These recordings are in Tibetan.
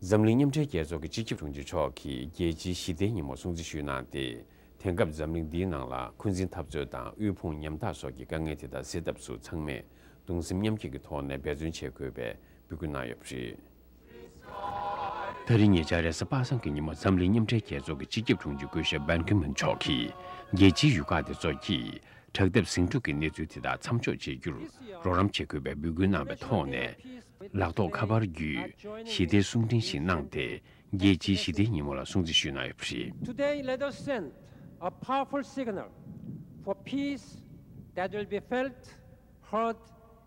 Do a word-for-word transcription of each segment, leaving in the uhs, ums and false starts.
འཛམ་གླིང་མཉམ་འབྲེལ་རྒྱལ་ཚོགས་ཀྱི་སྤྱི་ཁྱབ་དྲུང་ཆེ་མཆོག་གིས་རྒྱལ་སྤྱིའི་ཞི་བདེའི་ཉིན་མོར་སྲུང་བརྩི་ཞུས་གནང་སྟེ། དེང་སྐབས་འཛམ་གླིང་འདིའི་ནང་ལ་འཁོན་འཛིན་འཐབ་རྩོད་དང་དབུལ་ཕོངས་ཉམ་ཐག་སོགས་ཀྱི་དཀའ་ངལ་དེ་དག་སེལ་ཐབས་སུ་ཚང་མས་གདུང་སེམས་མཉམ་སྐྱེད་ཀྱི་ཐོག་ནས་འབད་བརྩོན་བྱེད་དགོས་པའི་འབོད་སྐུལ་གནང་ཡོད་པ་རེད། ད་རིང་ཉེ་ཆར་རེས་གཟའ་པ་སངས་ཀྱི་ཉིན་མོ་འཛམ་གླིང་མཉམ་འབྲེལ་རྒྱལ་ཚོགས་ཀྱི་སྤྱི་ཁྱབ་དྲུང་ཆེ་སྐུ་ཞབས་བན་ཀི་མུན་མཆོག་གིས་རྒྱལ་སྤྱིའི་ཡུལ་ཁག་དེ་ཚོ་གིས་དྲག་འཐབ་ཟིང་འཁྲུག་གི་གནས་ཚུལ་དེ་དག་མཚམས་འཇོག་བྱེད་རྒྱུར་རོགས་རམ་བྱེད་དགོས་པའི་འབོད་སྐུལ་གནང་བའི་ཐོག་ནས། ལག་ཐོགས་ཁ་པར་བརྒྱུད་ཞི་བདེའི་གསུང་འཕྲིན་ཞིག་གནང་སྟེ། རྒྱལ་སྤྱིའི་ཞི་བདེའི་ཉིན་མོ་ལ་སྲུང་བརྩི་ཞུས་གནང་ཡོད་པ་རེད། Today, let us send a powerful signal for peace that will be felt, heard,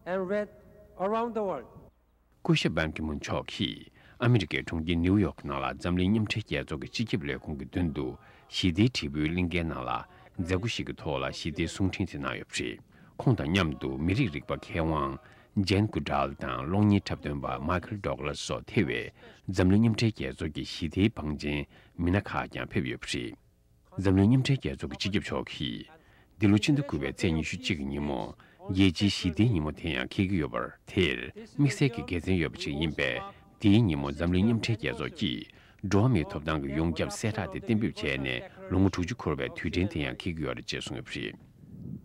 and read around the world. སྐུ་ཞབས་བན་ཀི་མུན་མཆོག་གིས་ཨ་མི་རི་ཀའི་གྲོང་ཁྱེར་ནིའུ་ཡོག་གི་ནང་ལ་འཛམ་གླིང་མཉམ་འབྲེལ་རྒྱལ་ཚོགས་ཀྱི་སྤྱི་ཁྱབ་ལས་ཁུངས་ཀྱི་མདུན་དུ་ཞི་བདེའི་དྲིལ་བུའི་གླིང་གའི་ནང་ལ་མཛད་སྒོ་ཞིག་གི་ཐོག་ལ་ཞི་བདེའི་གསུང་འཕྲིན་དེ་གནང་ཡོད་པ་རེད། ཁོང་དང་མཉམ་དུ་མི་རིགས་རིག་པ་མཁས་དབང་ཇེན་ཀུ་ཌལ་དང་གློག་བརྙན་འཁྲབ་སྟོན་པ་མའི་ཁལ་ཌོག་ལ་སོགས་ཐེ་བའི་འཛམ་གླིང་མཉམ་འབྲེལ་རྒྱལ་ཚོགས་ཀྱི་ཞི་བདེའི་བང་ཆེན་མི་སྣ་ཁག་ཀྱང་ཕེབས་ཡོད་པ་རེད། འཛམ་གླིང་མཉམ་འབྲེལ་རྒྱལ་ཚོགས་ཀྱི་སྤྱི་ཁྱབ་མཆོག་གིས། འདི་ལོ་ཕྱི་ཟླ་དགུ་པའི་ཚེས་ཉི་ཤུ་གཅིག་གི་ཉིན་མོ། རྒྱལ་སྤྱིའི་ཞི་བདེའི་ཉིན་མོ་དེ་ཡང་འཁེལ་གྱི་ཡོད་པར་དེར་དམིགས་བསལ་གྱི་དགེ་མཚན་ཡོད་པ་ཞིག་ཡིན་པས། དེའི་ཉིན་མོ་འཛམ་གླིང་མཉམ་འབྲེལ་རྒྱལ་ཚོགས་ཀྱིས་འགྲོ་བ་མིའི་ཐོབ་ཐང་གི་ཡོངས་ཁྱབ་གསལ་བསྒྲགས་དེ་གཏན་འབེབས་བྱས་ནས་ལོ་ངོ་དྲུག་ཅུ་འཁོར་བའི་དུས་དྲན་དེ་ཡང་འཁེལ་གྱི་ཡོད་རེད་ཅེས་གསུངས་ཡོད་པ་རེད།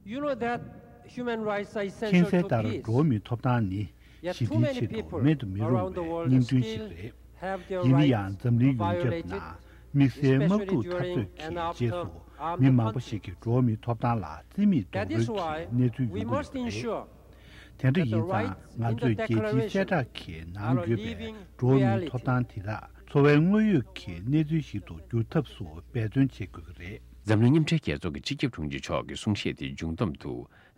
You know that human rights are essential to peace. མཁྱེན་གསལ་ལྟར་འགྲོ་བ་མིའི་ཐོབ་ཐང་ནི། Yet ཞི་too བདེའི་many ཆེད་དུ་people མེད་དུ་མི་རུང་around the བའི་world སྙིང་དོན་ཞིག་still རེད། have their ཡིན་ན་ཡང་འཛམ་གླིང་ཡོངས་ཁྱབ་ནང་དམིགས་བསལ་དམག་འཁྲུག་འཐབ་རྩོད་ཀྱི་རྗེས་སུ་མི་མང་པོ་ཞིག་གིས་འགྲོ་བ་མིའི་ཐོབ་ཐང་ལ་བརྩི་མེད་རྡོག་རོལ་གྱི་གནས་ཚུལ་ཡོང་གི་ཡོད་པ་རེད། དེ་འདྲ་ཡིན་ཙང་ང་ཚོས་རྒྱལ་སྤྱིའི་གསལ་བསྒྲགས་ཀྱི་ནང་ཡོད་པའི་འགྲོ་བ་མིའི་ཐོབ་ཐང་དེ་དག་འཚོ་བའི་དངོས་ཡོད་ཀྱི་གནས་ཚུལ་ཞིག་ཏུ་འགྱུར་ཐབས་སུ་འབད་བརྩོན་བྱེད་དགོས་ཀྱི་རེད། འཛམ་གླིང་མཉམ་འབྲེལ་རྒྱལ་ཚོགས་ཀྱི་སྤྱི་ཁྱབ་དྲུང་ཆེ་མཆོག་གི་གསུང་བཤད་དེའི་མཇུག་བསྡོམས་དུ།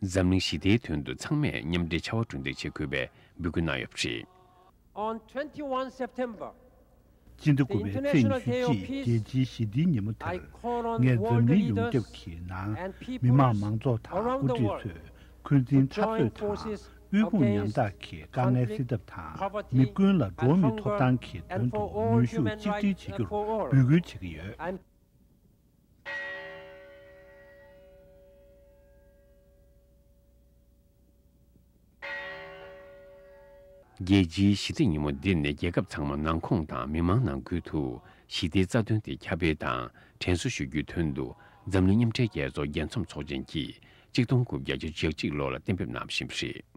འཛམ་གླིང་ཞི་བདེའི་དོན་དུ་ཚང་མས་མཉམ་འབྲེལ་བྱ་བ་གྲུ་འདེགས་བྱེད་དགོས་པའི་འབོད་སྐུལ་གནང་ཡོད་པ་རེད། On twenty-one September, སྤྱི་ཟླ་དགུ་པའི་ཚེས་ཉི་ཤུ་གཅིག་རྒྱལ་སྤྱིའི་ཞི་བདེའི་ཉིན་མོ་དེར། ངས་འཛམ་གླིང་ཡོངས་ཁྱབ་ཀྱི་ནང་མི་དམངས་མང་ཚོགས་དང་དབུ་ཁྲིད་ཚོས་འཁོན་འཛིན་འཐབ་རྩོད་དང་དབུལ་ཕོངས་ཉམ་ཐག་གི་དཀའ་ངལ་སེལ་ཐབས་དང་། མི་ཀུན་ལ་འགྲོ་བ་མིའི་ཐོབ་ཐང་གི་དོན་དུ་ནུས་ཤུགས་གཅིག་སྒྲིལ་བྱེད་རྒྱུར་འབོད་སྐུལ་བྱེད་ཀྱི་ཡོད། རྒྱལ་སྤྱིའི་ཞི་བདེ་ཉིན་མོ་འདི་ནི་རྒྱལ་ཁབ་ཚང་མ་ནང་ཁོངས་དང་མི་མང་ནང་ཁུལ་དུ་ཞི་བདེའི་རྩ་དོན་དེ་ཁྱབ་སྤེལ་དང་དྲན་གསོ་ཞུ་རྒྱུའི་དོན་དུ། འཛམ་གླིང་མཉམ་འབྲེལ་རྒྱལ་ཚོགས་རྒྱལ་འཛོམས་ཚོགས་ཆེན་གྱིས་གཅིག་སྟོང་དགུ་བརྒྱ་བརྒྱད་ཅུ་གྱ་གཅིག་ལོ་ལ་གཏན་འབེབས་གནང་བཞིན་པ་རེད།